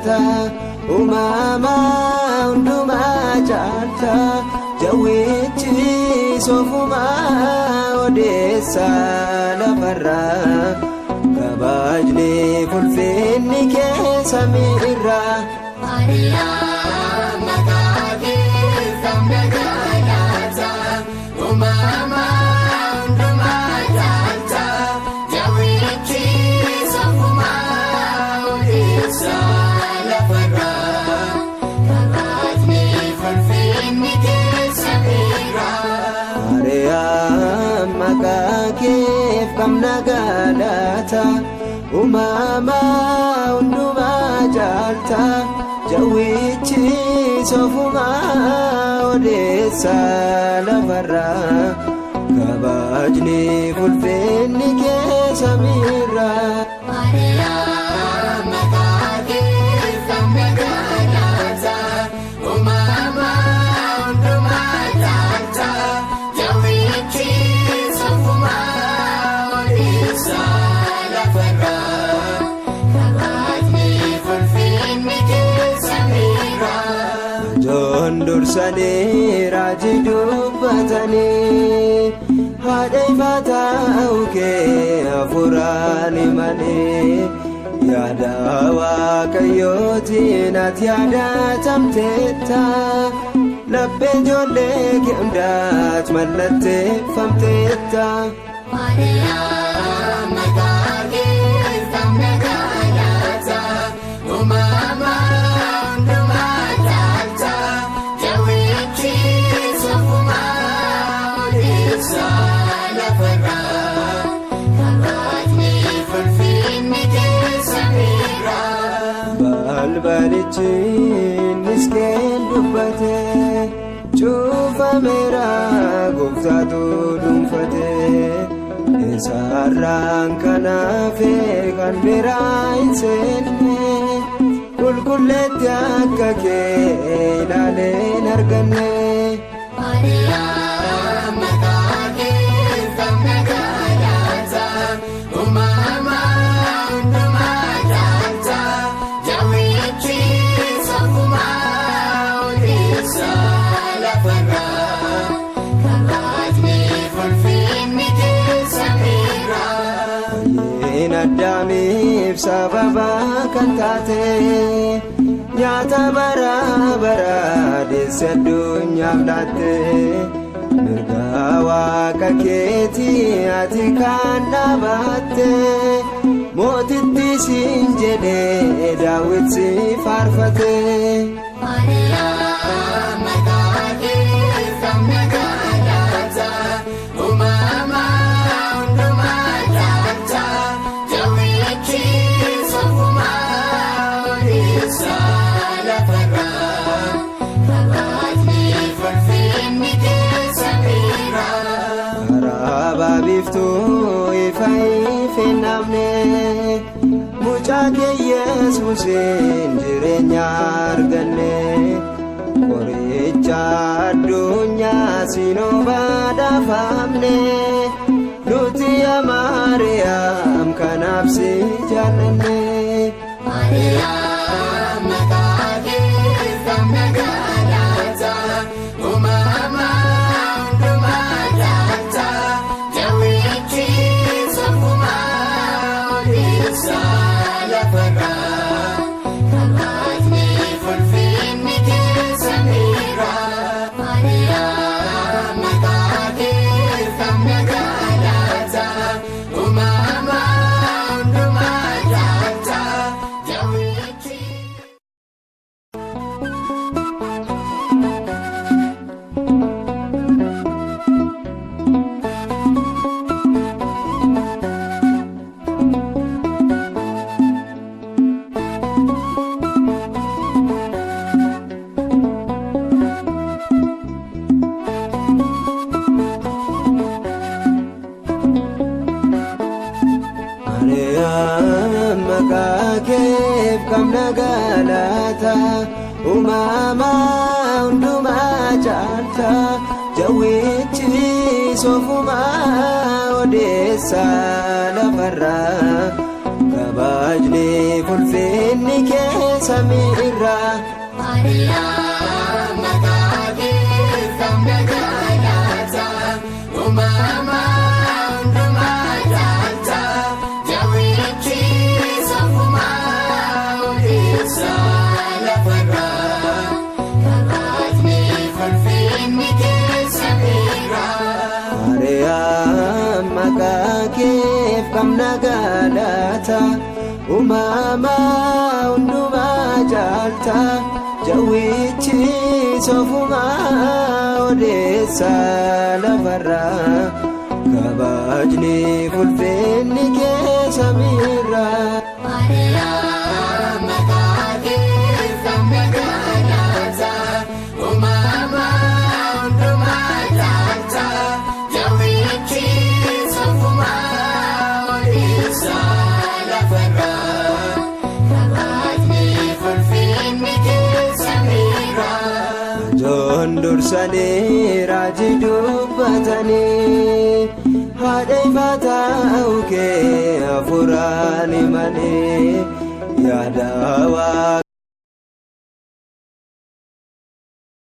galata, uumamaa hundumaa caalta. Jawwichi soofumaa odeessa lafarraa, kabajni fulfinni kee samiirraa. Maariyaam maqaa keef qabna galata, uumamaa hundumaa caalta. Jawwichi soofumaa odeessa lafarraa, kabajni fulfinni kee samiirraa. Maariyaam maqaa keef qabna galata, uumamaa hundumaa caalta. Jawwichi soofumaa odeessa lafarraa, kabajni fulfinni kee samiirraa. Maariyaam maqaa keef qabna galata, uumamaa hundumaa caalta. Jawwichi soofumaa odeessa lafarraa, kabajni fulfinni kee samiirraa. Rajoon dursanii raajii dubbatanii, haadha ifaa ta'uu kee hafuuraan himanii, yaada Waaqayyootiin ati yaadatamteetta, laphee ijoollee kee hundaat mallatteeffamteetta. Maariyaam maqaa keef qabna galata, uumamaa hundumaa caalta. Jawwichi soofumaa odeessa lafarraa, kabajni fulfinni kee samiirraa. Balbalichi miskeen dubbate cufameera, gooftaatu dhuunfate. Isaarraan kanaafe kan biraa hin seenne, qulqulleetti akka kee ilaaleen arganne. Maariyaam maqaa keef qabna galata, uumamaa hundumaa caalta. Jawwichi soofumaa odeessa lafarraa, kabajni fulfinni kee samiirraa. Fayyina Addaamiif sababa kan taate, nyaata bara bara deesse addunyaaf laatte, mirga Waaqa keetii ati kan dhaabatte, mootitti siin jedhe Daawit si faarfate. Maariyaam maqaa keef qabna galata, uumamaa hundumaa caalta. Jawwichi soofumaa odeessa lafarraa, kabajni fulfinni kee samiirraa. Karaa baabiftuu ifa ife namne, mucaa kee Yesuusiin jireenya arganne, qoricha addunyaa siinoo badhaafamne, nuti yaa Maariyaam kanaaf si jaallanne. Maariyaam maqaa keef qabna galata, uumamaa hundumaa caalta. Jawwichi soofumaa odeessa lafarraa, kabajni fulfinni kee samiirraa. Maariyaam maqaa keef qabna galata, uumamaa hundumaa caalta. Jawwichi. Maariyaam maqaa keef qabna galata, uumamaa hundumaa caalta. Jawwichi soofumaa odeessa lafarraa, kabajni fulfinni kee samiirraa. Maariyaam maqaa keef qabna galata uumamaa hundumaa caalta jawwichi sofumaa odeessa lafarraa kabajni ulfinni keessa miiraa. Maariyaam maqaa keef qabna galata uumamaa hundumaa caalta jawwichi sofumaa odeessa lafarraa kabajni ulfinni keessa miiraa. Maariyaam maqaa keef qabna galata uumamaa hundumaa caalta jawwichi sofumaa odeessa lafarraa kabajni ulfinni keessa miiraa. Joon dursanii raajii dubbatanii haadha ifaa ta'uu kee hafuuraan himanii yaada waa.